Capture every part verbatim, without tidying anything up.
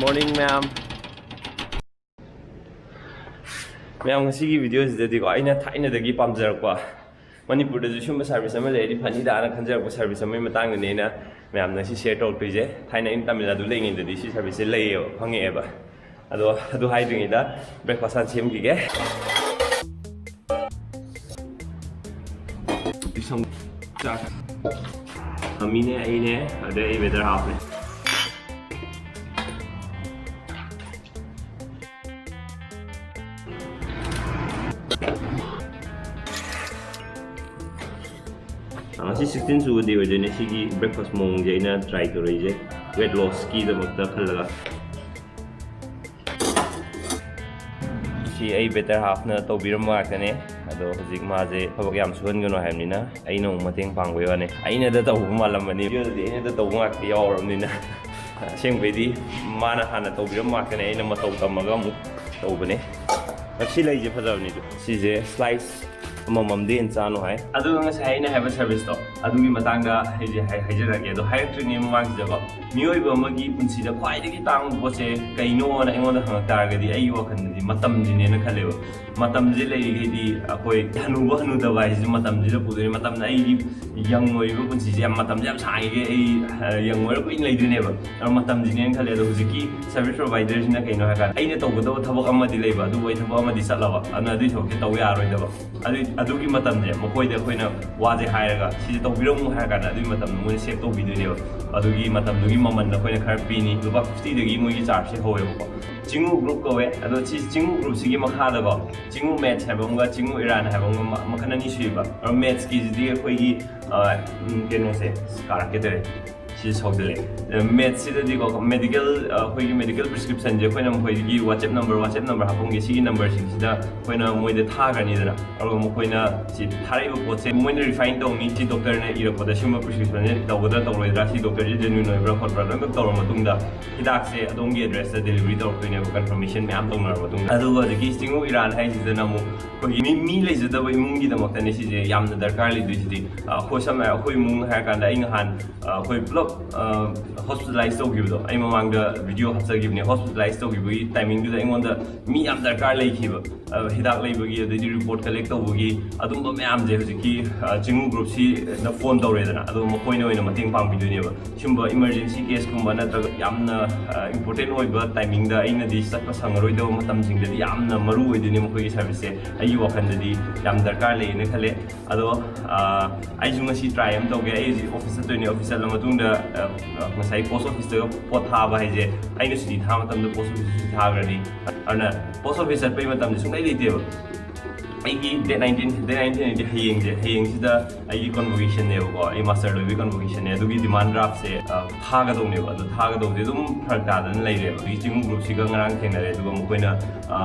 Morning, ma'am. ꯃꯌꯥꯝ, ꯉꯁꯤꯒꯤ ꯚꯤꯗꯤꯑꯣꯁꯤꯗꯗꯤꯀꯣ, ꯑꯩꯅ ꯊꯥꯏꯅꯗꯒꯤ ꯄꯥꯝꯖꯔꯛꯄ, ꯃꯅꯤꯄꯨꯔꯗꯁꯨ ꯁꯨꯝꯕ ꯁꯥꯔꯚꯤꯁ ꯑꯃ ꯂꯩꯔꯗꯤ ꯐꯅꯤꯗꯥꯅ ꯈꯟꯖꯔꯛꯄ ꯁꯥꯔꯚꯤꯁ ꯑꯃꯒꯤ ꯃꯇꯥꯡꯗꯅꯦ ꯑꯩꯅ ꯃꯌꯥꯝꯅ ꯁꯤ ꯁꯤꯌꯔ ꯇꯧꯔꯛꯇꯣꯏꯁꯦ꯫ ꯊꯥꯏꯅ ꯑꯩꯅ ꯇꯥꯃꯤꯜ ꯅꯥꯗꯨ ꯂꯩꯔꯤꯉꯩꯗꯗꯤ ꯁꯤ ꯁꯥꯔꯚꯤꯁꯁꯦ ꯂꯩꯌꯦꯕ, ꯐꯪꯉꯛꯑꯦꯕ꯫ ꯑꯗꯣ ꯑꯗꯨ ꯍꯥꯏꯗ꯭ꯔꯤꯉꯩꯗ ꯕ꯭ꯔꯦꯛꯐꯥꯁ꯭ꯠ ꯍꯥꯟꯅ ꯁꯦꯝꯈꯤꯒꯦ꯫ ꯏꯁꯝ ꯆꯥ꯫ ꯃꯝꯃꯤꯅꯦ, ꯑꯩꯅꯦ, ꯑꯗꯩ ꯑꯩ ꯕ꯭ꯔꯗꯔ ꯍꯥꯐꯅꯦ꯫ ꯉꯁꯤ ꯁꯤꯛꯁꯇꯤꯟ ꯁꯨꯕꯗꯤ ꯑꯣꯏꯗꯣꯏꯅꯦ ꯁꯤꯒꯤ ꯕ꯭ꯔꯦꯛꯐꯥꯁ꯭ꯠ ꯃꯑꯣꯡꯁꯦ ꯑꯩꯅ ꯇ꯭ꯔꯥꯏ ꯇꯧꯔꯛꯏꯁꯦ, ꯋꯦꯠ ꯂꯣꯁꯀꯤꯗꯃꯛꯇ ꯈꯜꯂꯒ꯫ ꯁꯤ ꯑꯩ ꯕ꯭ꯔꯗꯔ ꯍꯥꯐꯅ ꯇꯧꯕꯤꯔꯝꯕ ꯉꯥꯛꯇꯅꯦ꯫ ꯑꯗꯣ ꯍꯧꯖꯤꯛ ꯃꯥꯁꯦ ꯊꯕꯛ ꯌꯥꯝ ꯁꯨꯍꯟꯒꯅꯨ ꯍꯥꯏꯕꯅꯤꯅ ꯑꯩꯅ ꯑꯃꯨꯛ ꯃꯇꯦꯡ ꯄꯥꯡꯕꯩ ꯋꯥꯅꯦ꯫ ꯑꯩꯅꯗ ꯇꯧꯕ ꯃꯥꯜꯂꯝꯃꯅꯤ, ꯚꯤꯗꯤꯑꯣꯗꯗꯤ ꯑꯩꯅꯗ ꯇꯧꯕ ꯉꯥꯛꯇ ꯌꯥꯎꯔꯕꯅꯤꯅ꯫ ꯑꯁꯦꯡꯕꯩꯗꯤ ꯃꯥꯅ ꯍꯥꯟꯅ ꯇꯧꯕꯤꯔꯝꯕ ꯉꯥꯛꯇꯅꯦ, ꯑꯩꯅ ꯃꯇꯧ ꯇꯝꯃꯒ ꯑꯃꯨꯛ ꯇꯧꯕꯅꯦ꯫ ꯁꯤ ꯂꯩꯁꯦ ꯐꯖꯕꯅꯤꯗꯣ, ꯁꯤꯁꯦ ꯁ꯭ꯂꯥꯏꯁ ꯑꯃꯃꯝꯗꯤ ꯍꯦꯟꯅ ꯆꯥꯅꯨ ꯍꯥꯏ꯫ ꯑꯗꯨꯒ ꯉꯁꯥꯏ ꯑꯩꯅ ꯍꯥꯏꯕ ꯁꯥꯔꯚꯤꯁꯇꯣ, ꯑꯗꯨꯒꯤ ꯃꯇꯥꯡꯗ ꯑꯩꯁꯦ ꯍꯥꯏ-, ꯍꯥꯏꯖꯔꯛꯑꯒꯦ꯫ ꯑꯗꯣ ꯍꯥꯏꯔꯛꯇ꯭ꯔꯤꯉꯩ ꯃꯃꯥꯡꯁꯤꯗꯀꯣ, ꯃꯤꯑꯣꯏꯕ ꯑꯃꯒꯤ ꯄꯨꯟꯁꯤꯗ ꯈ꯭ꯋꯥꯏꯗꯒꯤ ꯇꯥꯡꯕ ꯄꯣꯠꯁꯦ ꯀꯩꯅꯣꯅ ꯑꯩꯉꯣꯟꯗ ꯍꯪꯉꯛ ꯇꯥꯔꯒꯗꯤ, ꯑꯩꯒꯤ ꯋꯥꯈꯜꯗꯗꯤ ꯃꯇꯝꯁꯤꯅꯦꯅ ꯈꯜꯂꯦꯕ꯫ ꯃꯇꯝꯁꯦ ꯂꯩꯔꯤꯈꯩꯗꯤ ꯑꯩꯈꯣꯏ ꯍꯅꯨꯕ ꯍꯅꯨꯗꯕ ꯍꯥꯏꯁꯤꯁꯨ ꯃꯇꯝꯁꯤꯗ ꯄꯨꯗꯣꯏꯅꯤ꯫ ꯃꯇꯝꯅ ꯑꯩꯒꯤ ꯌꯪ ꯑꯣꯏꯔꯤꯕ ꯄꯨꯟꯁꯤꯁꯦ ꯌꯥꯝ, ꯃꯇꯝꯁꯦ ꯌꯥꯝ ꯁꯥꯡꯉꯤꯈꯩ ꯑꯩ, ꯑ, ꯌꯪ ꯑꯣꯏꯔ ꯀꯨꯏꯅ ꯂꯩꯗꯣꯏꯅꯦꯕ꯫ ꯑꯗꯣ ꯃꯇꯝꯁꯤꯅꯦꯅ ꯈꯜꯂꯦ꯫ ꯑꯗꯣ ꯍꯧꯖꯤꯛꯀꯤ ꯁꯥꯔꯚꯤꯁ ꯄ꯭ꯔꯣꯚꯥꯏꯗꯔꯁꯤꯅ ꯀꯩꯅꯣ ꯍꯥꯏ ꯀꯥꯟꯗ, ꯑꯩꯅ ꯇꯧꯒꯗꯕ ꯊꯕꯛ ꯑꯃꯗꯤ ꯂꯩꯕ, ꯑꯗꯨꯕꯨ ꯑꯩ ꯊꯕꯛ ꯑꯃꯗꯤ ꯆꯠꯂꯕ, ꯑꯗꯨꯅ ꯑꯗꯨꯒꯤ ꯊꯕꯛꯁꯦ ꯇꯧ ꯌꯥꯔꯣꯏꯗꯕ꯫ ꯑꯗꯨ, ꯑꯗꯨꯒꯤ ꯃꯇꯝꯁꯦ ꯃꯈꯣꯏꯗ ꯑꯩꯈꯣꯏꯅ ꯋꯥꯁꯦ ꯍꯥꯏꯔꯒ, "ꯁꯤꯁꯦ ꯇꯧꯕꯤꯔꯝꯃꯨ" ꯍꯥꯏꯔ ꯀꯥꯟꯗ, ꯑꯗꯨꯒꯤ ꯃꯇꯝꯗꯣ ꯃꯣꯏꯅ ꯁꯦꯞ ꯇꯧꯕꯤꯗꯣꯏꯅꯦꯕ꯫ ꯑꯗꯨꯒꯤ ꯃꯇꯝꯗꯨꯒꯤ ꯃꯃꯜ ꯑꯩꯈꯣꯏꯅ ꯈꯔ ꯄꯤꯅꯤ, ꯂꯨꯄꯥ ꯐꯤꯐꯇꯤꯗꯒꯤ ꯃꯣꯏꯒꯤ ꯆꯥꯔꯖꯁꯦ ꯍꯧꯋꯦꯕꯀꯣ꯫ ꯆꯤꯡꯉꯨ ꯒ꯭ꯔꯨꯞ ꯀꯧꯋꯦ꯫ ꯑꯗꯣ ꯁꯤ ꯆꯤꯡꯉꯨ ꯒ꯭ꯔꯨꯞꯁꯤꯒꯤ ꯃꯈꯥꯗꯀꯣ, ꯆꯤꯡꯉꯨ ꯃꯦꯠꯁ ꯍꯥꯏꯕ ꯑꯃꯒ ꯆꯤꯡꯉꯨ ꯏꯔꯥꯟ ꯍꯥꯏꯕ ꯑꯃꯒ, ꯃ-, ꯃꯈꯜ ꯑꯅꯤ ꯁꯨꯏꯕ꯫ ꯑꯗꯣ ꯃꯦꯠꯁꯀꯤꯁꯤꯗꯤ ꯑꯩꯈꯣꯏꯒꯤ, ꯑ, ꯎꯝ, ꯀꯩꯅꯣꯁꯦ, ꯀꯥꯔꯛꯀꯦ ꯇꯧꯔꯦ꯫ ꯁꯤ ꯁꯧꯗ ꯂꯩ꯫ ꯑ, ꯃꯦꯠꯁꯁꯤꯗꯗꯤꯀꯣ, ꯃꯦꯗꯤꯀꯦꯜ, ꯑ, ꯑꯩꯈꯣꯏꯒꯤ ꯃꯦꯗꯤꯀꯦꯜ ꯄ꯭ꯔꯤꯁꯀ꯭ꯔꯤꯞꯁꯟꯁꯦ ꯑꯩꯈꯣꯏꯅ ꯃꯈꯣꯏꯗꯒꯤ WhatsApp ꯅꯝꯕꯔ, WhatsApp ꯅꯝꯕꯔ ꯍꯥꯞꯄꯝꯒꯦ꯫ ꯁꯤꯒꯤ ꯅꯝꯕꯔꯁꯤꯡꯁꯤꯗ ꯑꯩꯈꯣꯏꯅ ꯃꯣꯏꯗ ꯊꯥꯈ꯭ꯔꯅꯤꯗꯅ꯫ ꯑꯗꯨꯒ ꯃꯈꯣꯏꯅ ꯁꯤ ꯊꯥꯔꯛꯏꯕ ꯄꯣꯠꯁꯦ ꯃꯣꯏꯅ ꯔꯤꯐꯥꯏꯟ ꯇꯧꯅꯤ꯫ ꯁꯤ ꯗꯣꯛꯇꯔꯅ ꯏꯔꯛꯄꯗ ꯁꯤꯒꯨꯝꯕ ꯄ꯭ꯔꯤꯁꯀ꯭ꯔꯤꯞꯁꯟꯁꯦ ꯇꯧꯒꯗ꯭ꯔꯥ ꯇꯧꯔꯣꯏꯗ꯭ꯔꯥ, ꯁꯤ ꯗꯣꯛꯇꯔꯁꯦ ꯖꯦꯅꯨꯏꯟ ꯑꯣꯏꯕ꯭ꯔꯥ ꯈꯣꯠꯄ꯭ꯔꯥ ꯂꯣꯏꯅꯃꯛ ꯇꯧꯔꯕ ꯃꯇꯨꯡꯗ, ꯍꯤꯗꯥꯛꯁꯦ ꯑꯗꯣꯝꯒꯤ ꯑꯦꯗ꯭ꯔꯦꯁꯇ ꯗꯦꯂꯤꯚꯔꯤ ꯇꯧꯔꯛꯇꯣꯏꯅꯦꯕ, ꯀꯟꯐꯔꯃꯦꯁꯟ ꯃꯌꯥꯝ ꯇꯧꯅꯔꯕ ꯃꯇꯨꯡꯗ꯫ ꯑꯗꯨꯒ ꯍꯧꯖꯤꯛꯀꯤ ꯆꯤꯡꯉꯨ ꯏꯔꯥꯟ ꯍꯥꯏꯁꯤꯗꯅ ꯑꯃꯨꯛ ꯑꯩꯈꯣꯏꯒꯤ ꯃꯤ, ꯃꯤ ꯂꯩꯖꯗꯕ ꯏꯃꯨꯡꯒꯤꯗꯃꯛꯇꯅꯦ ꯁꯤꯁꯦ ꯌꯥꯝꯅ ꯗꯔꯀꯥꯔ ꯂꯩꯗꯣꯏꯁꯤꯗꯤ꯫ ꯑ, ꯑꯩꯈꯣꯏ ꯁꯝꯅ ꯍꯥꯏꯔ, ꯑꯩꯈꯣꯏ ꯏꯃꯨꯡ ꯍꯥꯏꯔ ꯀꯥꯟꯗ ꯑꯩ ꯅꯍꯥꯟ, ꯑ, ꯑꯩꯈꯣꯏ ꯄꯨꯂꯞ ꯍꯣꯁꯄꯤꯇꯥꯂꯥꯏꯁ ꯇꯧꯈꯤꯕꯗꯣ, ꯑꯩ ꯃꯃꯥꯡꯗ ꯚꯤꯗꯤꯑꯣ ꯍꯥꯞꯆꯈꯤꯕꯅꯦ꯫ ꯍꯣꯁꯄꯤꯇꯥꯂꯥꯏꯁ ꯇꯧꯈꯤꯕꯒꯤ ꯇꯥꯏꯃꯤꯡꯗꯨꯗ ꯑꯩꯉꯣꯟꯗ ꯃꯤ ꯌꯥꯝ ꯗꯔꯀꯥꯔ ꯂꯩꯈꯤꯕ, ꯑ, ꯍꯤꯗꯥꯛ ꯂꯩꯕꯒꯤ, ꯑꯗꯩꯗꯤ ꯔꯤꯄꯣꯔꯠ ꯀꯂꯦꯛ ꯇꯧꯕꯒꯤ, ꯑꯗꯨꯝꯕ ꯃꯌꯥꯝꯁꯦ ꯍꯧꯖꯤꯛꯀꯤ, ꯑ, ꯆꯤꯡꯉꯨ ꯒ꯭ꯔꯨꯞꯁꯤꯗ ꯐꯣꯟ ꯇꯧꯔꯦꯗꯅ, ꯑꯗꯨꯒ ꯃꯈꯣꯏꯅ ꯑꯣꯏꯅ ꯃꯇꯦꯡ ꯄꯥꯡꯕꯤꯗꯣꯏꯅꯦꯕ꯫ ꯁꯤꯒꯨꯝꯕ ꯏꯃꯔꯖꯦꯟꯁꯤ ꯀꯦꯁꯀꯨꯝꯕ ꯅꯠꯇ꯭ꯔꯒ ꯌꯥꯝꯅ ꯏꯝꯄꯣꯔꯇꯦꯟ ꯑꯣꯏꯕ ꯇꯥꯏꯃꯤꯡꯗ ꯑꯩꯅꯗꯤ ꯆꯠꯄ ꯁꯪꯉꯔꯣꯏꯗꯕ ꯃꯇꯝꯁꯤꯡꯗꯗꯤ ꯌꯥꯝꯅ ꯃꯔꯨ ꯑꯣꯏꯗꯣꯏꯅꯦ ꯃꯈꯣꯏꯒꯤ ꯁꯥꯔꯚꯤꯁꯁꯦ꯫ ꯑꯩꯒꯤ ꯋꯥꯈꯜꯗꯗꯤ ꯌꯥꯝ ꯗꯔꯀꯥꯔ ꯂꯩꯌꯦꯅ ꯈꯜꯂꯦ꯫ ꯑꯗꯣ, ꯑ, ꯑꯩꯁꯨ ꯉꯁꯤ ꯇ꯭ꯔꯥꯏ ꯑꯃ ꯇꯧꯒꯦ꯫ ꯑꯩ ꯍꯧꯖꯤꯛ ꯑꯣꯐꯤꯁ ꯆꯠꯇꯣꯏꯅꯦ꯫ ꯑꯣꯐꯤꯁ ꯆꯠꯂ ꯃꯇꯨꯡꯗ, ꯑ, ꯉꯁꯥꯏ ꯄꯣꯁ ꯑꯣꯐꯤꯁꯇ ꯄꯣꯠ ꯊꯥꯕ ꯍꯥꯏꯁꯦ, ꯑꯩꯅ ꯁꯨꯇꯤ ꯊꯥꯕ ꯃꯇꯝꯗ ꯄꯣꯁ ꯑꯣꯐꯤꯁꯇ ꯁꯨꯇꯤ ꯊꯥꯈ꯭ꯔꯅꯤ꯫ ꯑꯗꯨꯅ ꯄꯣꯁ ꯑꯣꯐꯤꯁ ꯆꯠꯄꯒꯤ ꯃꯇꯝꯁꯦ ꯁꯨꯡꯂꯩ ꯂꯩꯇꯦꯕ꯫ ꯑꯩꯒꯤ ꯗꯦꯠ ꯅꯥꯏꯟꯇꯤꯟ, ꯗꯦꯠ ꯅꯥꯏꯟꯇꯤꯟ ꯍꯥꯏꯗꯤ ꯍꯌꯦꯡꯁꯦ, ꯍꯌꯦꯡꯁꯤꯗ ꯑꯩꯒꯤ ꯀꯣꯟꯚꯣꯀꯦꯁꯟꯅꯦꯕꯀꯣ, ꯑꯩ ꯃꯥꯁꯇꯔ ꯂꯣꯏꯕꯒꯤ ꯀꯣꯟꯚꯣꯀꯦꯁꯟꯅꯦ꯫ ꯑꯗꯨꯒꯤ ꯗꯤꯃꯥꯟ ꯗ꯭ꯔꯥꯐꯁꯦ, ꯑ, ꯊꯥꯒꯗꯧꯅꯦꯕ꯫ ꯑꯗꯣ ꯊꯥꯒꯗꯧꯁꯦ ꯑꯗꯨꯝ ꯐꯔꯛ ꯇꯥꯗꯅ ꯂꯩꯔꯦꯕ꯫ ꯑꯗꯨꯒꯤ ꯆꯤꯡꯉꯨ ꯒ꯭ꯔꯨꯞꯁꯤꯒ ꯉꯔꯥꯡ ꯊꯦꯡꯅꯔꯦ, ꯑꯗꯨꯒ ꯃꯈꯣꯏꯅ, ꯑ,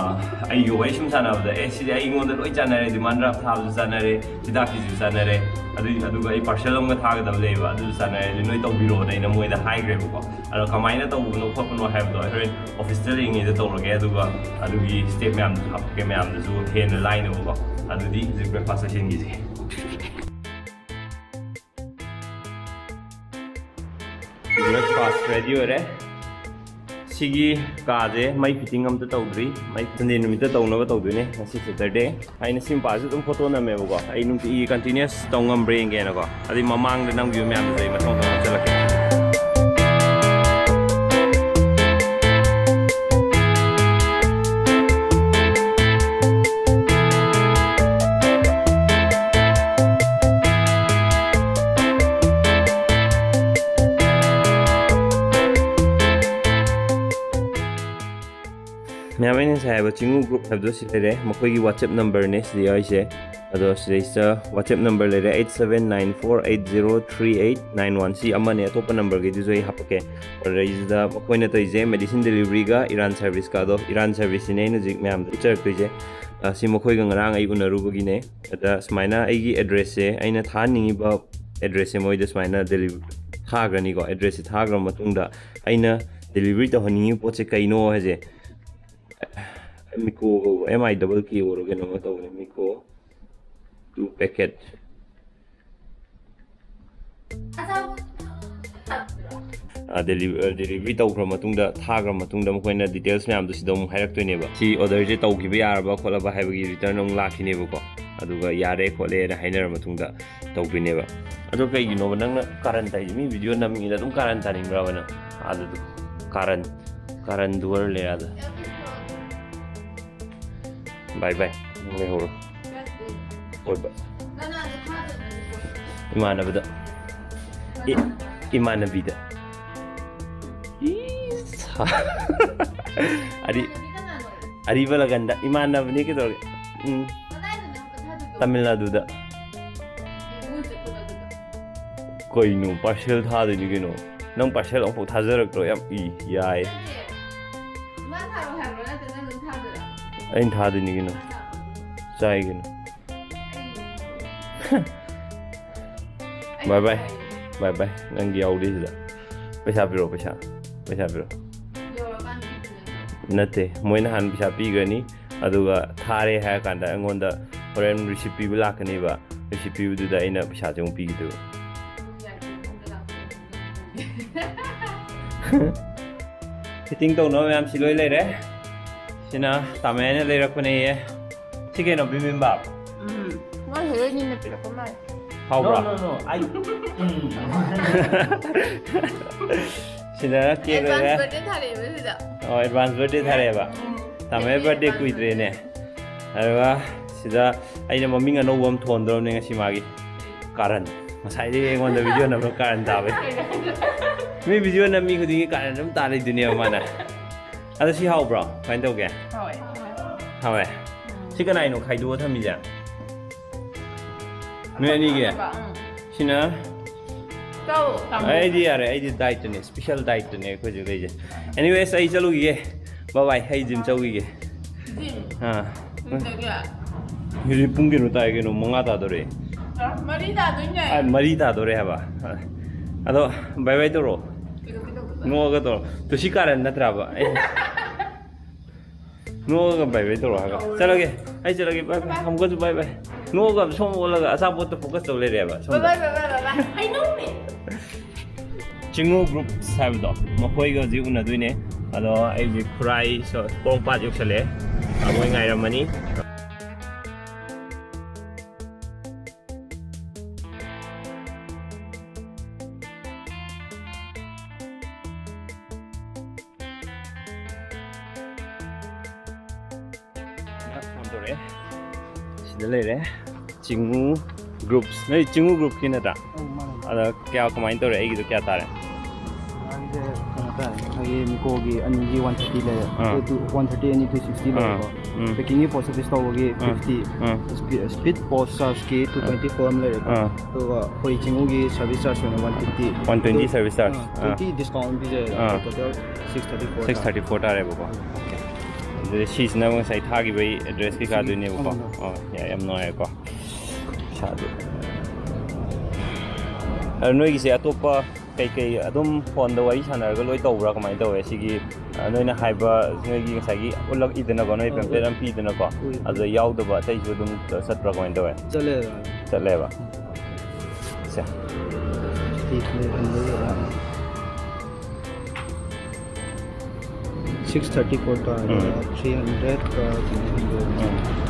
ꯑꯩꯒ ꯋꯥꯔꯤ ꯁꯨꯝ ꯁꯥꯟꯅꯕꯗ, "ꯑꯦ, ꯁꯤꯗꯤ ꯑꯩꯉꯣꯟꯗ ꯂꯣꯏ ꯆꯥꯟꯅꯔꯦ, ꯗꯤꯃꯥꯟ ꯗ꯭ꯔꯥꯐ ꯊꯥꯕꯁꯨ ꯆꯥꯟꯅꯔꯦ, ꯍꯤꯗꯥꯛꯀꯤꯁꯨ ꯆꯥꯟꯅꯔꯦ, ꯑꯗꯨ, ꯑꯗꯨꯒ ꯑꯩ ꯄꯥꯔꯁꯦꯜ ꯑꯃꯒ ꯊꯥꯒꯗꯕ ꯂꯩꯌꯦꯕ, ꯑꯗꯨꯁꯨ ꯆꯥꯟꯅꯔꯦ, ꯑꯗꯨ ꯅꯣꯏ ꯇꯧꯕꯤꯔꯣꯅ" ꯑꯩꯅ ꯃꯣꯏꯗ ꯍꯥꯏꯈ꯭ꯔꯦꯕꯀꯣ꯫ ꯑꯗꯣ ꯀꯃꯥꯏꯅ ꯇꯧꯕꯅꯣ ꯈꯣꯠꯄꯅꯣ ꯍꯥꯏꯕꯗꯣ ꯑꯩ ꯍꯣꯔꯦꯟ ꯑꯣꯐꯤꯁꯇ ꯂꯩꯔꯤꯉꯩꯗ ꯇꯧꯔꯒꯦ, ꯑꯗꯨꯒ ꯑꯗꯨꯒꯤ ꯁ꯭ꯇꯦꯞ ꯃꯌꯥꯝꯗꯨꯁꯨ ꯍꯥꯞꯄꯛꯀꯦ ꯃꯌꯥꯝꯗꯁꯨ ꯍꯦꯟꯅ ꯂꯥꯏꯅꯕꯀꯣ꯫ ꯑꯗꯨꯗꯤ ꯍꯧꯖꯤꯛ ꯕ꯭ꯔꯦꯛꯐꯥꯁ ꯁꯦꯁꯟꯒꯤꯁꯦ꯫ ꯕ꯭ꯔꯦꯛꯐꯥꯁ ꯔꯦꯗꯤ ꯑꯣꯏꯔꯦ꯫ ꯁꯤꯒꯤ ꯀꯥꯁꯦ ꯃꯩ ꯐꯤꯠꯇꯤꯡ ꯑꯝꯇ ꯇꯧꯗ꯭ꯔꯤ꯫ ꯃꯩ ꯁꯟꯗꯦ ꯅꯨꯃꯤꯠꯇ ꯇꯧꯅꯕ ꯇꯧꯗꯣꯏꯅꯦ, ꯉꯁꯤ ꯁꯦꯇꯔꯗꯦ꯫ ꯑꯩꯅ ꯁꯤ ꯃꯄꯥꯁꯨ ꯑꯗꯨꯝ ꯐꯣꯇꯣ ꯅꯝꯃꯦꯕꯀꯣ, ꯑꯩ ꯅꯨꯡꯇꯤꯒꯤ ꯀꯟꯇꯤꯅ꯭ꯌꯨꯁ ꯇꯧ ꯉꯝꯕ꯭ꯔꯥ ꯌꯦꯡꯒꯦꯅꯀꯣ꯫ ꯑꯗꯨꯏ ꯃꯃꯥꯡꯗ ꯅꯝꯈꯤꯕ ꯃꯌꯥꯝꯗꯨꯁꯨ ꯑꯩ ꯃꯊꯪ ꯃꯊꯪ ꯍꯥꯞꯆꯤꯜꯂꯛꯀꯦ꯫ ꯃꯌꯥꯝ, ꯑꯩꯅ ꯉꯁꯥꯏ ꯍꯥꯏꯕ ꯆꯤꯡꯉꯨ ꯒ꯭ꯔꯨꯞ ꯍꯥꯏꯕꯗꯣ ꯁꯤ ꯂꯩꯔꯦ, ꯃꯈꯣꯏꯒꯤ ꯋꯥꯆꯦꯞ ꯅꯝꯕꯔꯅꯦ ꯁꯤꯗ ꯌꯥꯎꯔꯤꯁꯦ꯫ ꯑꯗꯣ ꯁꯤꯗꯩꯁꯤꯗ ꯋꯥꯆꯦꯞ ꯅꯝꯕꯔ ꯂꯩꯔꯦ, eight seven nine four eight zero three eight nine one. ꯁꯤ ꯑꯃꯅꯦ, ꯑꯇꯣꯞꯄ ꯅꯝꯕꯔꯒꯤꯗꯨꯁꯨ ꯑꯩ ꯍꯥꯞꯄꯛꯀꯦ꯫ ꯑꯗꯩꯁꯤꯗ ꯃꯈꯣꯏꯅ ꯇꯧꯔꯤꯁꯦ ꯃꯦꯗꯤꯁꯤꯟ ꯗꯦꯂꯤꯚꯔꯤꯒ ꯏꯔꯥꯟ ꯁꯥꯔꯚꯤꯁꯀ꯫ ꯑꯗꯣ ꯏꯔꯥꯟ ꯁꯥꯔꯚꯤꯁꯁꯤꯅꯦ ꯑꯩꯅ ꯍꯧꯖꯤꯛ ꯃꯌꯥꯝꯗ ꯎꯠꯆꯔꯛꯇꯣꯏꯁꯦ꯫ ꯑ, ꯁꯤ ꯃꯈꯣꯏꯒ ꯉꯔꯥꯡ ꯑꯩ ꯎꯅꯔꯨꯕꯒꯤꯅꯦ꯫ ꯑꯗ ꯁꯨꯃꯥꯏꯅ ꯑꯩꯒꯤ ꯑꯦꯗ꯭ꯔꯦꯁꯁꯦ, ꯑꯩꯅ ꯊꯥꯍꯟꯅꯤꯡꯉꯤꯕ ꯑꯦꯗ꯭ꯔꯦꯁꯁꯦ ꯃꯣꯏꯗ ꯁꯨꯃꯥꯏꯅ ꯗꯦꯂꯤꯚꯔꯤ ꯊꯥꯈ꯭ꯔꯅꯤꯀꯣ꯫ ꯑꯦꯗ꯭ꯔꯦꯁꯁꯦ ꯊꯥꯈ꯭ꯔ ꯃꯇꯨꯡꯗ ꯑꯩꯅ ꯗꯦꯂꯤꯚꯔꯤ ꯇꯧꯍꯟꯅꯤꯡꯉꯤꯕ ꯄꯣꯠꯁꯦ ꯀꯩꯅꯣ ꯍꯥꯏꯁꯦ, ꯃꯤꯀꯣ ꯀꯧꯕ, M I double K O ꯔ ꯀꯩꯅꯣꯝꯃ ꯇꯧꯕꯅꯦ, ꯃꯤꯀꯣ ꯇꯨ ꯄꯦꯀꯦꯠ꯫ ꯗꯦꯂꯤꯚꯔꯤ ꯇꯧꯈ꯭ꯔ ꯃꯇꯨꯡꯗ, ꯊꯥꯈ꯭ꯔ ꯃꯇꯨꯡꯗ ꯃꯈꯣꯏꯅ ꯗꯤꯇꯦꯜꯁ ꯃꯌꯥꯝꯗꯣ ꯁꯤꯗ ꯑꯃꯨꯛ ꯍꯥꯏꯔꯛꯇꯣꯏꯅꯦꯕ꯫ ꯁꯤ ꯑꯣꯔꯗꯔꯁꯦ ꯇꯧꯈꯤꯕ ꯌꯥꯔꯕ ꯈꯣꯠꯂꯕ ꯍꯥꯏꯕꯒꯤ ꯔꯤꯇꯔꯟ ꯑꯃꯨꯛ ꯂꯥꯛꯈꯤꯅꯦꯕꯀꯣ꯫ ꯑꯗꯨꯒ ꯌꯥꯔꯦ ꯈꯣꯠꯂꯦꯅ ꯍꯥꯏꯅꯔ ꯃꯇꯨꯡꯗ ꯇꯧꯗꯣꯏꯅꯦꯕ꯫ ꯑꯗꯣ ꯀꯩꯒꯤꯅꯣꯕ ꯅꯪꯅ ꯀꯥꯔꯟ ꯇꯥꯏꯁꯦ? ꯃꯤ ꯚꯤꯗꯤꯑꯣ ꯅꯝꯃꯤꯉꯩꯗ ꯑꯗꯨꯝ ꯀꯥꯔꯟ ꯇꯥꯅꯤꯡꯕ꯭ꯔꯕ ꯅꯪ? ꯑꯥꯗ ꯑꯗꯨꯝ ꯀꯥꯔꯟ, ꯀꯥꯔꯟ ꯗꯨꯋꯔ ꯂꯩꯔ ꯑꯗ꯫ ꯕꯥꯏ ꯕꯥꯏ꯫ ꯅꯪ ꯂꯩꯍꯧꯔꯣ꯫ ꯍꯣꯏ ꯕꯥꯏ꯫ ꯏꯃꯥꯟꯅꯕꯗ꯫ ꯏ-, ꯏꯃꯥꯟꯅꯕꯤꯗ꯫ ꯏꯁ꯫ ꯑꯔꯤ-, ꯑꯔꯤꯕ ꯂꯒꯟꯗ ꯏꯃꯥꯟꯅꯕꯅꯤ ꯀꯩꯗꯧꯔꯒꯦ? ꯎꯝ꯫ ꯇꯥꯃꯤꯜ ꯅꯥꯗꯨꯗ꯫ ꯀꯩꯅꯣ, ꯄꯥꯔꯁꯦꯜ ꯊꯥꯗꯣꯏꯅꯤ ꯀꯩꯅꯣ꯫ ꯅꯪ ꯄꯥꯔꯁꯦꯜ ꯑꯃꯨꯛꯐꯥꯎ ꯊꯥꯖꯔꯛꯇ꯭ꯔꯣ? ꯌꯥꯝ ꯏ-, ꯌꯥꯏ꯫ ꯑꯩꯅ ꯊꯥꯗꯣꯏꯅꯤ ꯀꯩꯅꯣ꯫ ꯆꯥꯏ ꯀꯩꯅꯣ꯫ ꯕꯥꯏ ꯕꯥꯏ꯫ ꯕꯥꯏ ꯕꯥꯏ꯫ ꯅꯪꯒꯤ ꯌꯥꯎꯗꯦ ꯁꯤꯗ꯫ ꯄꯩꯁꯥ ꯄꯤꯔꯛꯑꯣ, ꯄꯩꯁꯥ꯫ ꯄꯩꯁꯥ ꯄꯤꯔꯛꯑꯣ꯫ ꯅꯠꯇꯦ, ꯃꯣꯏꯅ ꯍꯥꯟꯅ ꯄꯩꯁꯥ ꯄꯤꯈ꯭ꯔꯅꯤ, ꯑꯗꯨꯒ ꯊꯥꯔꯦ ꯍꯥꯏꯔ ꯀꯥꯟꯗ ꯑꯩꯉꯣꯟꯗ ꯍꯣꯔꯦꯟ ꯔꯤꯁꯤꯞ ꯄꯤꯕ ꯂꯥꯛꯀꯅꯦꯕ꯫ ꯔꯤꯁꯤꯞ ꯄꯤꯕꯗꯨꯗ ꯑꯩꯅ ꯄꯩꯁꯥꯁꯦ ꯑꯃꯨꯛ ꯄꯤꯈꯤꯗꯣꯏꯕ꯫ ꯐꯤꯠꯇꯤꯡ ꯇꯧꯅꯕ ꯃꯌꯥꯝꯁꯤ ꯂꯣꯏ ꯂꯩꯔꯦ꯫ ꯁꯤꯅ ꯇꯥꯃꯩꯅ ꯂꯩꯔꯛꯄꯅꯦꯌꯦ꯫ ꯁꯤ ꯀꯩꯅꯣ, ꯕꯤꯕꯤꯝꯕꯥꯞ? ꯎꯝ꯫ ꯃꯣꯏ ꯍꯦꯔꯣꯏꯟꯅꯤꯅ ꯄꯤꯔꯛꯄ ꯃꯥꯜꯂꯦ꯫ ꯍꯥꯎꯕ꯭ꯔꯣ? No, no, no. I, ꯎꯝ꯫ ꯁꯤꯗꯅ ꯀꯦꯛ ꯑꯦꯗꯚꯥꯟꯁ ꯂꯩꯔꯦ꯫ ꯕꯔꯊꯗꯦ ꯊꯥꯔꯛꯑꯦꯕ ꯁꯤꯗ꯫ ꯑꯣ, ꯑꯦꯗꯚꯥꯟꯁ ꯕꯔꯊꯗꯦ ꯊꯥꯔꯛꯑꯦꯕ꯫ ꯎꯝ꯫ ꯇꯥꯃꯩ ꯕꯔꯊꯗꯦ ꯀꯨꯏꯗ꯭ꯔꯦꯅꯦ꯫ ꯑꯗꯨꯒ ꯁꯤꯗ ꯑꯩꯅ ꯃꯃꯤꯡ ꯑꯅꯧꯕ ꯑꯃ ꯊꯣꯟꯗꯧꯔꯕꯅꯦ ꯉꯁꯤ ꯃꯥꯒꯤ꯫ ꯀꯥꯔꯟ꯫ ꯉꯁꯥꯏꯗꯒꯤ ꯑꯩꯉꯣꯟꯗ ꯚꯤꯗꯤꯑꯣ ꯅꯝꯕ ꯀꯥꯔꯟ ꯇꯥꯕꯩ꯫ ꯃꯤ ꯚꯤꯗꯤꯑꯣ ꯅꯝꯃꯤ ꯈꯨꯗꯤꯡꯒꯤ ꯀꯥꯔꯟ ꯑꯗꯨꯝ ꯇꯥ ꯂꯩꯗꯣꯏꯅꯦꯕ ꯃꯥꯅ꯫ ꯑꯗꯣ ꯁꯤ ꯍꯥꯎꯕ꯭ꯔꯣ? ꯀꯃꯥꯏꯅ ꯇꯧꯒꯦ? ꯍꯥꯎꯋꯦ꯫ ꯍꯥꯎꯋꯦ꯫ ꯁꯤ ꯀꯅꯥꯏꯅꯣ ꯈꯥꯏꯗꯣꯛꯑ ꯊꯝꯃꯤꯁꯦ? ꯅꯣꯏ ꯑꯅꯤꯒꯤ? ꯎꯝ꯫ ꯁꯤꯅ? ꯆꯥꯎ, ꯇꯥꯃꯣ꯫ ꯑꯩꯗꯤ ꯌꯥꯔꯦ, ꯑꯩꯗꯤ ꯗꯥꯏꯠꯇꯨꯅꯦ, ꯏꯁꯄꯤꯁꯦꯜ ꯗꯥꯏꯠꯇꯨꯅꯦ ꯑꯩꯈꯣꯏ ꯍꯧꯖꯤꯛ ꯂꯩꯁꯦ꯫ ꯑꯦꯅꯤꯋꯦꯁ, ꯑꯩ ꯆꯠꯂꯨꯈꯤꯒꯦ꯫ ꯕꯥꯏ ꯕꯥꯏ, ꯑꯩ ꯖꯤꯝ ꯆꯧꯈꯤꯒꯦ꯫ ꯖꯤꯝ? ꯑꯥ꯫ ꯄꯨꯡ ꯀꯌꯥ? ꯍꯧꯖꯤꯛ ꯄꯨꯡ ꯀꯩꯅꯣ ꯇꯥꯏ ꯀꯩꯅꯣ, ꯃꯉꯥ ꯇꯥꯗꯣꯔꯦ꯫ ꯑ, ꯃꯔꯤ ꯇꯥꯗꯣꯏꯅꯦ꯫ ꯑ, ꯃꯔꯤ ꯇꯥꯗꯣꯔꯦ ꯍꯥꯏꯕ꯫ ꯑꯗꯣ ꯕꯥꯏ ꯕꯥꯏ ꯇꯧꯔꯣ꯫ ꯀꯩꯗꯧꯒꯦ ꯇꯧꯕ? ꯅꯣꯛꯑꯒ ꯇꯧꯔꯣ꯫ ꯇꯨ ꯁꯤ ꯀꯥꯔꯟ ꯅꯠꯇ꯭ꯔꯕ? ꯑꯩ ꯅꯣꯛꯑꯒ ꯕꯥꯏ ꯕꯥꯏ ꯇꯧꯔꯣ ꯍꯥꯏꯕ꯫ ꯇꯧꯔꯣ꯫ ꯆꯠꯂꯒꯦ꯫ ꯑꯩ ꯆꯠꯂꯒꯦ꯫ ꯕꯥꯏ ꯕꯥꯏ꯫ ꯑꯃꯨꯛꯀꯁꯨ ꯕꯥꯏ ꯕꯥꯏ꯫ ꯅꯣꯛꯑꯒ ꯁꯣꯝ ꯑꯣꯜꯂꯒ ꯑꯆꯥꯄꯣꯠꯇ ꯐꯣꯀꯁ ꯇꯧ ꯂꯩꯔꯦꯕ꯫ ꯁꯣꯝꯗ꯫ ꯕꯥꯏ ꯕꯥꯏ, ꯕꯥꯏ ꯕꯥꯏ, ꯕꯥꯏ ꯕꯥꯏ꯫ ꯍꯩꯅꯧꯅꯦ꯫ ꯆꯤꯡꯉꯨ ꯒ꯭ꯔꯨꯞꯁ ꯍꯥꯏꯕꯗꯣ, ꯃꯈꯣꯏꯒ ꯍꯧꯖꯤꯛ ꯎꯅꯗꯣꯏꯅꯦ꯫ ꯑꯗꯣ ꯑꯩꯁꯦ ꯈꯨꯔꯥꯏ ꯁꯣ-, ꯄꯣꯔꯣꯝꯄꯥꯠ ꯌꯧꯁꯜꯂꯛꯑꯦ꯫ ꯃꯣꯏ ꯉꯥꯏꯔꯝꯃꯅꯤ꯫ ꯐꯣꯟ ꯇꯧꯔꯛꯑꯦ꯫ ꯁꯤꯗ ꯂꯩꯔꯦ꯫ ꯆꯤꯡꯉꯨ ꯒ꯭ꯔꯨꯞꯁ꯫ ꯅꯣꯏ ꯆꯤꯡꯉꯨ ꯒ꯭ꯔꯨꯞꯀꯤ ꯅꯠꯇ꯭ꯔꯥ? ꯑꯗ ꯀꯌꯥ, ꯀꯃꯥꯏꯅ ꯇꯧꯔꯦ? ꯑꯩꯒꯤꯗꯣ ꯀꯌꯥ ꯇꯥꯔꯦ? ꯑꯩꯁꯦ ꯀꯩꯅꯣ ꯇꯥꯔꯦ, ꯑꯩꯈꯣꯏꯒꯤ ꯃꯤꯀꯣꯒꯤ ꯑꯅꯤꯒꯤ ꯋꯥꯟ ꯊꯥꯔꯇꯤ ꯂꯩꯔꯦ꯫ ꯑꯥ꯫ ꯇꯨ, ꯋꯥꯟ ꯊꯥꯔꯇꯤ ꯑꯅꯤ ꯇꯨ ꯁꯤꯛꯁꯇꯤ ꯑꯥ꯫ ꯂꯩꯔꯦꯀꯣ꯫ ꯎꯝ꯫ ꯄꯦꯀꯤꯡꯒꯤ ꯄꯣꯁ ꯑꯣꯐꯤꯁ ꯇꯧꯕꯒꯤ ꯑꯥ꯫ ꯐꯤꯐꯇꯤ꯫ ꯑꯥ꯫ ꯁ꯭ꯄꯤ-, ꯁ꯭ꯄꯤꯠ ꯄꯣꯁ ꯆꯥꯔꯖꯀꯤ ꯇꯨ ꯇ꯭ꯋꯦꯟꯇꯤ ꯐꯣꯔ ꯑꯃ ꯂꯩꯔꯦꯀꯣ꯫ ꯑꯥ꯫ ꯑꯗꯨꯒ ꯑꯩꯈꯣꯏ ꯆꯤꯡꯉꯨꯒꯤ ꯁꯔꯚꯤꯁ ꯆꯥꯔꯖ ꯑꯣꯏꯅ one fifty. One twenty service charge. ꯑꯥ, ꯑꯥ꯫ ꯇ꯭ꯋꯦꯟꯇꯤ ꯗꯤꯁꯀꯥꯎꯟ ꯄꯤꯖꯩ꯫ ꯑꯥ꯫ Total six thirty four six thirty four ꯇꯥꯔꯦꯕꯀꯣ꯫ ꯑꯗꯨꯗꯤ ꯁꯤꯁꯤꯅ ꯉꯁꯥꯏ ꯊꯥꯈꯤꯕꯒꯤ ꯑꯦꯗ꯭ꯔꯦꯁ ꯀꯩꯀꯥꯗꯨꯅꯤꯅꯦꯕꯀꯣ꯫ ꯑꯥ꯫ ꯑꯣ, ꯌꯥꯏ, ꯌꯥꯝ ꯅꯨꯡꯉꯥꯏꯔꯦꯀꯣ꯫ ꯄꯩꯁꯥꯗꯤ꯫ ꯑꯗꯣ ꯅꯣꯏꯒꯤꯁꯦ ꯑꯇꯣꯞꯄ ꯀꯩꯀꯩ ꯑꯗꯨꯝ ꯐꯣꯟꯗ ꯋꯥꯔꯤ ꯁꯥꯟꯅꯔꯒ ꯂꯣꯏ ꯇꯧꯕ꯭ꯔꯥ? ꯀꯃꯥꯏꯅ ꯇꯧꯋꯦ? ꯁꯤꯒꯤ, ꯑ, ꯅꯣꯏꯅ ꯍꯥꯏꯕ, ꯅꯣꯏꯒꯤ ꯉꯁꯥꯏꯒꯤ ꯎꯠꯂꯛꯏꯗꯅꯀꯣ, ꯅꯣꯏ ꯑꯥ, ꯄꯦꯝꯄ꯭ꯂꯦꯠ ꯎꯏ꯫ ꯑꯃ ꯄꯤꯗꯅꯀꯣ, ꯎꯏ꯫ ꯑꯗꯨꯗ ꯌꯥꯎꯗꯕ ꯑꯇꯩꯁꯨ ꯑꯗꯨꯝ ꯆꯠꯄ꯭ꯔꯥ? ꯀꯃꯥꯏꯅ ꯇꯧꯋꯦ? ꯆꯠꯂꯦ꯫ ꯆꯠꯂꯦꯕ? ꯎꯝ꯫ ꯁꯦ꯫ ꯁꯤꯛꯁ ꯊꯥꯔꯇꯤ ꯐꯣꯔ ꯇꯥꯔꯦ꯫ ꯎꯝ꯫ ꯊ꯭ꯔꯤ ꯍꯟꯗ꯭ꯔꯦꯠꯀ ꯀꯩꯅꯣ ꯍꯟꯗꯣꯛꯑꯦ꯫ ꯎꯝ꯫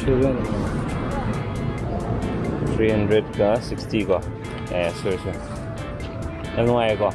ꯁꯚꯦꯟ꯫ ꯊ꯭ꯔꯤ ꯍꯟꯗ꯭ꯔꯦꯠꯀ ꯁꯤꯛꯁꯇꯤ ꯀꯣ꯫ ꯌꯥꯏ, ꯌꯥꯏ, ꯁꯣꯏ, ꯁꯣꯏ꯫ ꯌꯥꯝ ꯅꯨꯡꯉꯥꯏꯔꯦꯀꯣ꯫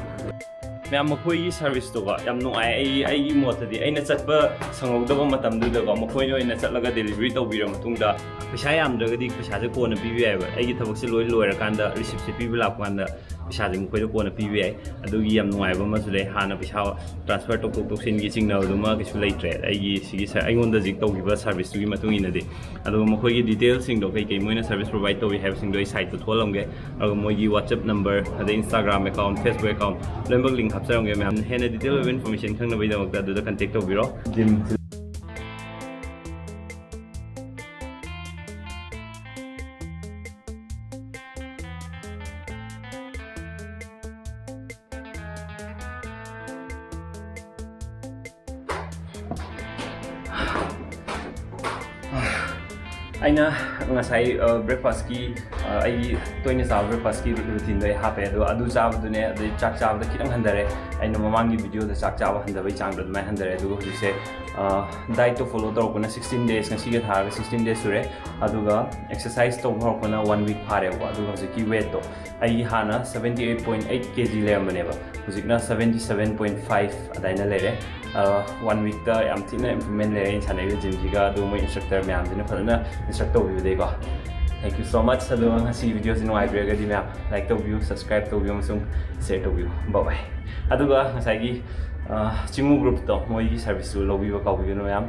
ꯃꯌꯥꯝ, ꯃꯈꯣꯏꯒꯤ ꯁꯥꯔꯚꯤꯁꯇꯣꯀꯣ ꯌꯥꯝ ꯅꯨꯡꯉꯥꯏ꯫ ꯑꯩ, ꯑꯩꯒꯤ ꯃꯣꯠꯇꯗꯤ, ꯑꯩꯅ ꯆꯠꯄ ꯁꯪꯍꯧꯗꯕ ꯃꯇꯝꯗꯨꯗꯀꯣ, ꯃꯈꯣꯏꯅ ꯑꯣꯏꯅ ꯆꯠꯂꯒ ꯗꯦꯂꯤꯚꯔꯤ ꯇꯧꯕꯤꯔ ꯃꯇꯨꯡꯗ, ꯄꯩꯁꯥ ꯌꯥꯝꯗ꯭ꯔꯒꯗꯤ ꯄꯩꯁꯥꯁꯦ ꯀꯣꯟꯅ ꯄꯤꯕ ꯌꯥꯏꯑꯕ꯫ ꯑꯩꯒꯤ ꯊꯕꯛꯁꯦ ꯂꯣꯏ ꯂꯣꯏꯔꯀꯥꯟꯗ, ꯔꯤꯁꯤꯞꯁꯦ ꯄꯤꯕ ꯂꯥꯛꯄ ꯀꯥꯟꯗ ꯄꯩꯁꯥꯁꯦ ꯃꯈꯣꯏꯗ ꯀꯣꯟꯅ ꯄꯤꯕ ꯌꯥꯏ꯫ ꯑꯗꯨꯒꯤ ꯌꯥꯝ ꯅꯨꯡꯉꯥꯏꯕ ꯑꯃꯁꯨ ꯂꯩ꯫ ꯍꯥꯟꯅ ꯄꯩꯁꯥ ꯇ꯭ꯔꯥꯟꯁꯐꯔ ꯇꯧꯊꯣꯛ ꯇꯧꯁꯤꯟꯒꯤ ꯆꯤꯡꯅꯕꯗꯨꯃ ꯀꯩꯁꯨ ꯂꯩꯇ꯭ꯔꯦ꯫ ꯑꯩꯒꯤ ꯁꯤꯒꯤ ꯁ-, ꯑꯩꯉꯣꯟꯗ ꯍꯧꯖꯤꯛ ꯇꯧꯈꯤꯕ ꯁꯥꯔꯚꯤꯁꯇꯨꯒꯤ ꯃꯇꯨꯡ ꯏꯟꯅꯗꯤ꯫ ꯑꯗꯨꯒ ꯃꯈꯣꯏꯒꯤ ꯗꯤꯇꯦꯜꯁꯤꯡꯗꯣ, ꯀꯩ ꯀꯩ ꯃꯣꯏꯅ ꯁꯥꯔꯚꯤꯁ ꯄ꯭ꯔꯣꯚꯥꯏꯗ ꯇꯧꯏ ꯍꯥꯏꯕꯁꯤꯡꯗꯣ ꯑꯩ ꯁꯥꯏꯠꯇ ꯊꯣꯛꯍꯜꯂꯝꯒꯦ꯫ ꯑꯗꯨꯒ ꯃꯣꯏꯒꯤ WhatsApp ꯅꯝꯕꯔ, ꯑꯗꯩ Instagram account, Facebook account, ꯂꯣꯏꯅꯃꯛ ꯂꯤꯡ ꯍꯥꯞꯆꯔꯝꯒꯦ꯫ ꯃꯌꯥꯝ ꯍꯦꯟꯅ ꯗꯤꯇꯦꯜ ꯑꯣꯏꯕ ꯏꯟꯐꯣꯔꯃꯦꯁꯟ ꯈꯪꯅꯕꯒꯤꯗꯃꯛꯇ ꯑꯗꯨꯗ ꯀꯟꯇꯦꯛ ꯇꯧꯕꯤꯔꯣ꯫ ꯖꯤꯝ ꯑꯩꯅ ꯉꯁꯥꯏ ꯕ꯭ꯔꯦꯛꯐꯥꯁꯀꯤ ꯑꯩꯒꯤ ꯇꯣꯏꯅ ꯆꯥꯕ ꯕ꯭ꯔꯦꯛꯐꯥꯁꯀꯤ ꯔꯨꯇꯤꯟꯗꯣ ꯑꯩ ꯍꯥꯞꯄꯦ, ꯑꯗꯣ ꯑꯗꯨ ꯆꯥꯕꯗꯨꯅꯦ, ꯑꯗꯩ ꯆꯥꯛ ꯆꯥꯕꯗ ꯈꯤꯇꯪ ꯍꯟꯊꯔꯦ꯫ ꯑꯩꯅ ꯃꯃꯥꯡꯒꯤ ꯚꯤꯗꯤꯑꯣꯗ ꯆꯥꯛ ꯆꯥꯕ ꯍꯟꯊꯕꯩ ꯆꯥꯡꯗꯣ ꯑꯗꯨꯃꯥꯏꯅ ꯍꯟꯊꯔꯦ꯫ ꯑꯗꯨꯒ ꯍꯧꯖꯤꯛꯁꯦ ꯗꯥꯏꯠꯇꯣ ꯐꯣꯂꯣ ꯇꯧꯔꯛꯄꯅ ꯁꯤꯛꯁꯇꯤꯟ ꯗꯦꯖ, ꯉꯁꯤꯒ ꯊꯥꯔꯒ ꯁꯤꯛꯁꯇꯤꯟ ꯗꯦꯖ ꯁꯨꯔꯦ꯫ ꯑꯗꯨꯒ ꯑꯦꯛꯁꯔꯁꯥꯏꯁ ꯇꯧꯕ ꯍꯧꯔꯛꯄꯅ ꯋꯥꯟ ꯋꯤꯛ ꯐꯥꯔꯦꯕꯀꯣ꯫ ꯑꯗꯨꯒ ꯍꯧꯖꯤꯛꯀꯤ ꯋꯦꯠꯇꯣ ꯑꯩꯒꯤ ꯍꯥꯟꯅ seventy eight point eight kg ꯂꯩꯔꯝꯕꯅꯦꯕ, ꯍꯧꯖꯤꯛꯅ seventy seven point five ꯑꯗꯥꯏꯅ ꯂꯩꯔꯦ꯫ ꯋꯥꯟ ꯋꯤꯛꯇ ꯌꯥꯝ ꯊꯤꯅ ꯏꯝꯄ꯭ꯔꯨꯚꯃꯦꯟ ꯂꯩꯔꯦ ꯑꯩꯅ ꯁꯥꯟꯅꯔꯤꯕ ꯖꯤꯝꯁꯤꯒ꯫ ꯑꯗꯨ ꯃꯣꯏ ꯏꯟꯁꯇ꯭ꯔꯛꯇꯔ ꯃꯌꯥꯝꯁꯤꯅ ꯐꯖꯅ ꯏꯟꯁꯇ꯭ꯔꯛ ꯇꯧꯕꯤꯕꯗꯩꯀꯣ꯫ Thank you so much꯫ ꯑꯗꯨꯒ ꯉꯁꯤ ꯚꯤꯗꯤꯑꯣꯁꯤ ꯅꯨꯡꯉꯥꯏꯕꯤꯔꯒꯗꯤ ꯃꯌꯥꯝ ꯂꯥꯏꯛ ꯇꯧꯕꯤꯌꯨ, ꯁꯕꯁꯀ꯭ꯔꯥꯏꯕ ꯇꯧꯕꯤꯌꯨ ꯑꯃꯁꯨꯡ ꯁꯦꯌꯔ ꯇꯧꯕꯤꯌꯨ꯫ Bye bye꯫ ꯑꯗꯨꯒ ꯉꯁꯥꯏꯒꯤ ꯆꯤꯡꯉꯨ ꯒ꯭ꯔꯨꯞꯇꯣ, ꯃꯣꯏꯒꯤ ꯁꯥꯔꯚꯤꯁꯁꯨ ꯂꯧꯕꯤꯕ ꯀꯥꯎꯕꯤꯒꯅꯨ ꯃꯌꯥꯝ꯫